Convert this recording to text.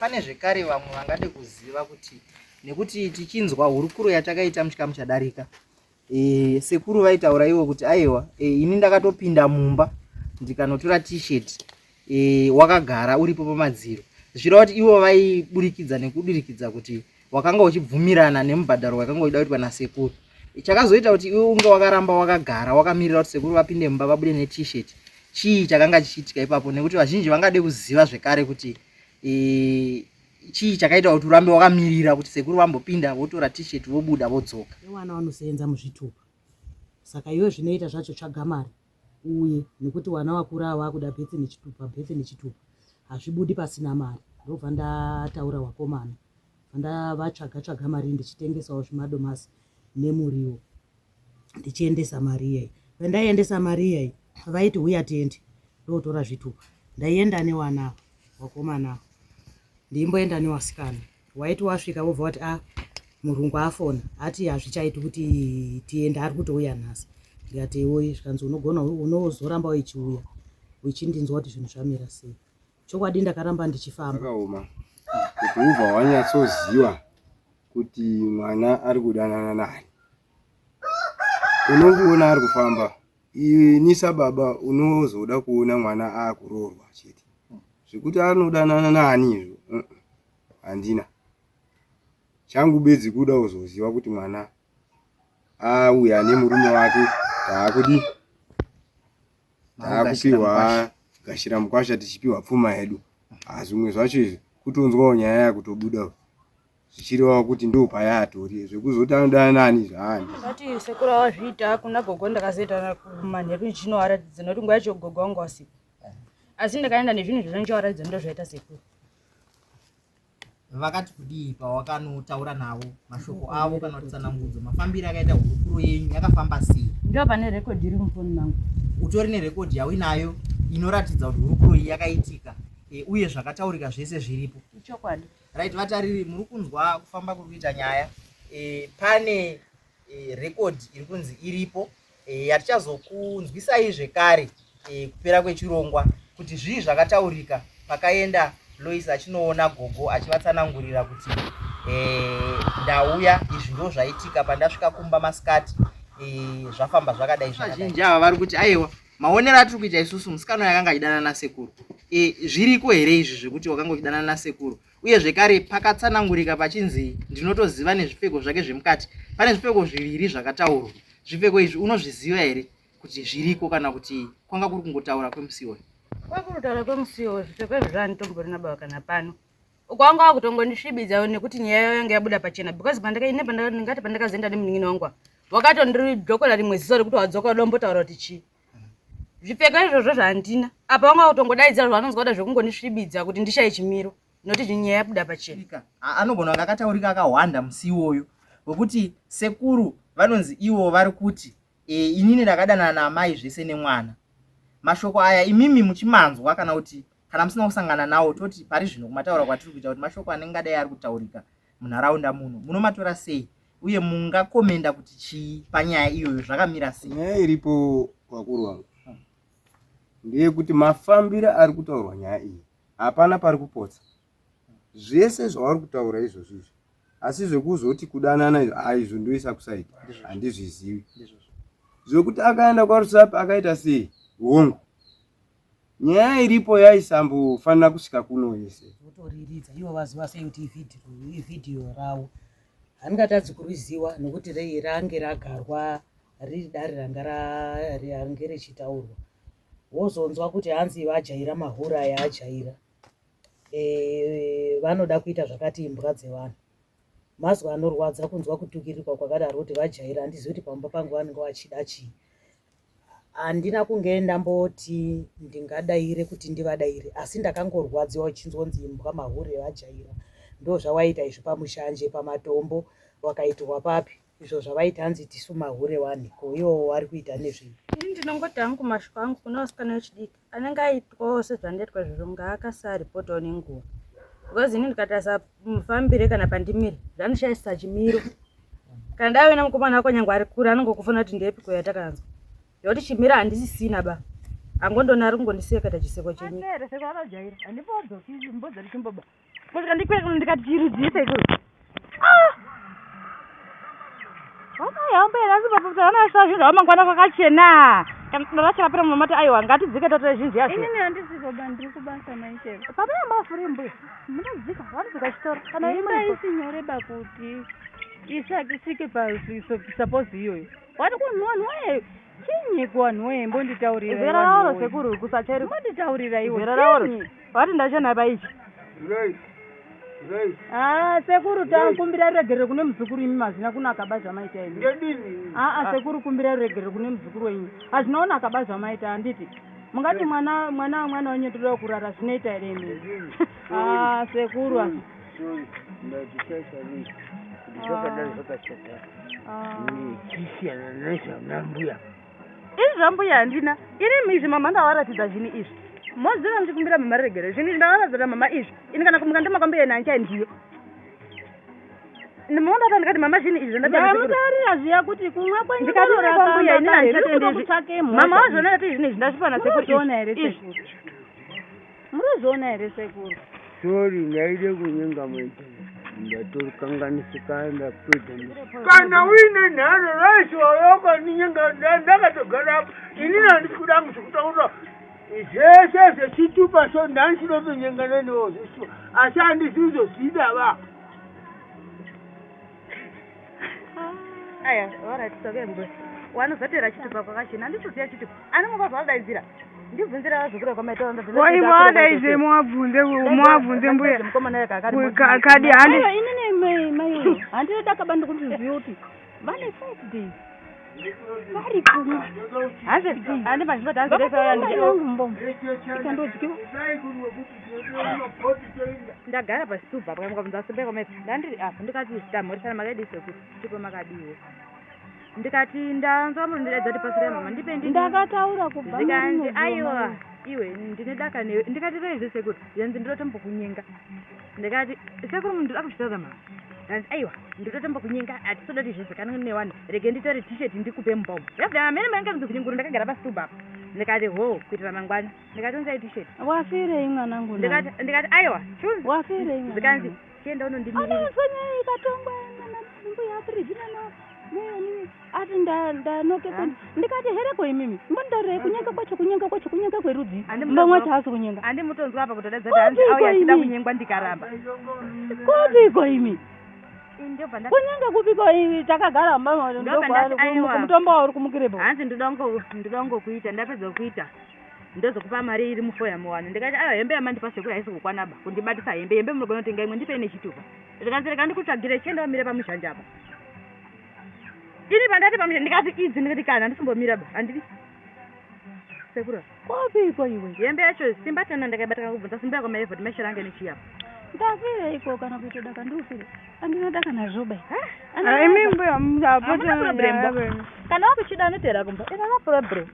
Pane zvekare vamwe vangade kuziva kuti nekuti tichinzwa hurukuro yatakaita muchikamu chadarika e, sekuru vaitaura ivo kuti aiwa e, ini ndakatopinda mumba ndikanotora t-shirt e, wakagara uripo pamadziro zvichireva kuti ivo vaiburikidza nekudurikidza kuti wakanga uchibvumirana nemubhadharo wakanga uchida kuitwa nasekuru chakazoita kuti iwe unge wakaramba wakagara wakamirira kuti sekuru vapinde mumba vabude net-shirt chii chakanga chichiitika ipapo nekuti vazhinji vangade kuziva zvekare kuti e, chii chakaita kuti urambe wakamirira kuti sekuru vambopinda votora t-shirt vobuda vodzoka Vana vanoseenza muzvitupa saka iwe zvinoita zvacho tsvaga mari uye nekuti wana wakura wakuda bhetse nechitupa bhetse nechitupa hazvibudi pasina mari ndobva ndataura wakomana ndavatsvaga tsvaga mari ndichitengesawo zvimadomasi nemuriwo ndichiendesa mari iyayi pandaiendesa mari iyayi vaiti huya tiende ndotora zvitupa ndaienda newana wakomana ndimboenda newasikana waiti wasvika wobva wati a ah, murungu afona ati hazvichaiti kuti tiende ari kutouya nhasi ndikati iwoyi zvikanzi unogona unozoramba uchiuya uchindinzwa kuti zvinhu zvamira sei chokwadi ndakaramba ndichifamba zvakaoma kuti ubva wanyatsoziva kuti mwana ari kudanana nani unongoona ari kufamba ini sababa unozoda kuona mwana akuroorwa chete zvekuti anodanana nani izvo handina changu bedzi kuda kuzoziva kuti mwana auya nemurume wake taakudi taakupiwa gashira mukwasha tichipiwa pfuma yedu zvimwe zvacho izvi kutonzwawo nyaya yakutobuda zvichirevawo kuti ndo payatori zvekuzoti anodana nani zvaani ndati sekuru awazviita kuna gogo ndakazoita manheru ndichinovaratidza nekuti nguva yacho gogo wangu wasipo asi ndakaenda nezvinhu zvose ndichivaratidza ndozvaita sekuru Vakati kudii pawakanotaura navo mashoko avo kana kuti tsanangudzo mafambiro akaita hurukuro yenyu yakafamba sei? Ndo pane rekodhi iri mufoni mangu. Utori nerekodhi yauinayo inoratidza kuti hurukuro iyi yakaitika e, uye zvakataurika zvese zviripo. Ichokwadi. Right, vatariri muri kunzwa kufamba kuri kuita nyaya e, pane e, rekodhi iri kunzi iripo e, yatichazokunzwisai zvekare e, kupera kwechirongwa kuti zvii zvakataurika pakaenda Lois achinoona gogo achivatsanangurira kuti e, ndauya izvi ndo zvaitika pandasvika kumba masikati e, zvafamba zvakadai zvakadai. Ava vari kuti aiwa maonero atiri kuita isusu musikana uyo akanga achidanana nasekuru e, zviriko here izvi zvekuti wakanga uchidanana nasekuru uye zvekare pakatsanangurika pachinzi ndinotoziva nezvipfeko zvake zvemukati pane zvipfeko zviviri zvakataurwa zvipfeko izvi unozviziva here kuti zviriko kana kuti kwanga kuri kungotaura kwemusi iwoyo kwakuri kutaura kwemusi iwoyo zvipfeko izvi zvaanditomborina baba kana pano uko wanga wakutongondisvibidza nekuti nyaya yayo yanga yabuda pachena because pandakaine ndingati pandakazoenda nemunin'ina wangu wakatondidzokola rimwe ziso rekuti wadzoka udombotaura kuti chii zvipfeko izvozvo zvandina apa wanga kutongodaidzira zvavanonzwa kuda zvekungondisvibidza kuti ndishaye chimiro nokuti nyaya yabuda pachena anogona kunge akataurika akahwanda musi iwoyo wekuti sekuru vanonzi ivo vari kuti e, inini ndakadanana naamai zvese nemwana mashoko aya imimi muchimanzwa kana kuti kana musina kusangana nawo toti pari zvino kumataura kwatiri kuita kuti mashoko anenge adai ari kutaurika munharaunda muno munomatora sei uye mungakomenda kuti chii panyaya iyoyo zvakamira sei nyaya iripo vakuru vangu ndeyekuti mafambiro ari kutaurwa nyaya iyi hapana pari kupotsa zvese zvavari kutaura izvozvo izvi asi zvekuzoti kudanana izvo ah, izvo ndoisa kusaidi handizvizivi zvekuti akaenda kwarusape akaita sei hongu nyaya iripo yaisambofanira kusvika kuno yese votoriridza ivo vaziva sei kuti ivhidhiyo ravo handingatadzi kuriziwa nokuti rei range ragarwa riri dare ranga range richitaurwa wozonzwa kuti hanzi vajaira mahura aya ajaira e, vanoda kuita zvakati imbwa dzevanhu mazwi anorwadza kunzwa kutukirirwa kwakadaro kuti vajaira handizivi kuti pamba pangu vanenge vachida chii Handina kunge ndamboti ndingadaire kuti ndivadaire asi ndakangorwadziwa uchinzonzi imbwa mahure vajaira ndozvawaita izvi pamushanje pamatombo wakaitirwa papi izvo zvavaita hanzi tisu mahure wani ko ivo wari kuita nezvei. Ini ndinongoti hangu mashoko angu kuna vasikana vechidiki anenge aitwawo sezvandaitwa izvozvo ngaakasaripotawo nenguva because ini ndikatarisa mufambire kana pandimire zvandishaisa chimiro kana dai uina mukomana wako nyangwe ari kure anongokufona kuti ndepi ko yatakanzwa yekuti chimiro handisisina ba angondona ari kungondiseka ta chiseko chenyika. Kusvika ndikwire kuno ndikati chirudzii sekuru. Ah! Vakayamba here asi baba vana zvinhu zvavo mangwana kwakachena. Kana vachapera mama mati aiwa ngatidzike totore zvinhu zviya zviya. Inini handisiko ba ndiri kubasa maishero. Baba yamafuri mbuya. Munodzika vanodzika chitoro kana Imba iri isi nyore ba kuti isvike pa suppose iyoyo. Wati kunhu wanhu waye chinyi kuwanhu waye mbonditaurira. Zera raoro sekuru kusacheri. Mbonditaurira iwe. Zera raoro. Chinyi? Vati ndachena paichi. Ah, sekuru takumbira ruregerero kune muzukuru imi mazvina kunaka ba zvamaita imi. Ngedini? Aa sekuru kumbira ruregerero kune muzukuru wenyu. Hazvina kunaka ba zvamaita handiti. Mungati mwana mwana mwana wenyu toda kurara zvinoita here imi? Ah, sekuru asi. Sorry, ndatishaisha kuti zvakadai zvakashata. Chisiyana nezvanambuya. Izvi zvambuya handina. Ini izvi mama ndavaratidza zvinhu izvi. Moziva muchikumbira mama ruregerero. Zvinhu izvi ndavaratidza mama izvi. Ini kana kumuka ndimakwambuya nanchai ndiyo. Ndimoona ndikati mama zvinhu izvi ndandataura sekuru. Ndamutaurira zviya kuti kumwa kwenyu Ndikati doro kwambuya ini rakamba handichatendi riri izvi. kutsvake mhosva. Mama wazviona kuti zvinhu izvi ndazvipa nasekuru Munozviona here izvi. sekuru? Munozviona here sekuru? Sorry, ndaide kunyenga mwete. Ndatokanganisika ndapedza. Kana uine nharo raisi wawakaninyenga ndakatogara apo. Inini handisi kuda zvekutaura zvese zvechitupa so ndandinotonyenga newo zvechitupa. Asi handisi kuzozvida va. Aya, alright, soke mbuya. Wanozotera chitupa kwakachena. Handitoziya chitupa. Ani mukazvadaidzira. Ndibvunzira vazukuru kwamaita Wai mwadaidze muwabvunze muwabvunze mbuya. Mukomana yakakari. Kadi handi Aiwa inini mai mai handina dakaba ndikuziva kuti vane 5 days. Vari kumwa. Hanzi handi mazvinoti hanzi rese vaya Vakatora mari yangu mbombo. Ikandodyiwa. Ndagara pasitubva pakamukabvunza simba kwamaita. Ndandiri apa ndikati tamhorisana makadii sekuru. Tipo makadiwo. Ndikati ndanzwa munondidaidza kuti pasira mama ndipe ndini. Ndakataura kubva Zvikanzi marinozwa aiwa mai. iwe ndine daka newe ndikati reizve sekuru zvikanzi ndinotombokunyenga ndikati sekuru munhu ndoda kuzvitaura mama zvikanzi aiwa ndinotombokunyenga hatisoda kuti zvizikanwe nevanhu rege nditore t-shirt ndikupe mubombo yabva mene mange ndikunyenguru ndakagara pasituba apa ndikati ho kuitira mangwana ndikati unzai t-shirt Wafirei mwanangu ndikati ndikati aiwa chunzi Wafirei mwanangu. zvikanzi chienda unondimirira Anoiswa nyaya ikatongwa mwana mbuya apirizina neyoni ati ndanokeka ndikati hereko imimi mbondaurei kunyenga kwacho kunyenga kwacho kunyenga kwerudzi mbamwa chaasi kunyenga handimutonzwa apa kutodaidza kuti hanzi auya achida kunyengwa ndikaramba kupiko imi ndobva ndati kunyenga kupiko imi takagara Ndobva ndati aiwa. mutombo wauri kumukirepo hanzi ndoda kungokuita ndapedza kuita ndozokupa mari iri mufoya muwani ndikati aiwa hembe yamandipa sekuru haisi kukwana ba kundibatisa hembe hembe munogona kutenga imwe ndipei nechitupa ndikanzi rega ndikutsvagire chienda wamire pamuzhanja apa ini pandati pamuzhanja ndikati idzi ndikati kana handisimbomira ba handidi sekuru kupiko iwe hembe yacho simba tana ndakaibata kubvunza simba yako maevhoti mashira ange nechiyapa ndafireiko kana kuita daka ndiufire andina daka nazvo bai imi mbuya Hamuna problem ba. Kana wakuchida anotera kumba ina problem.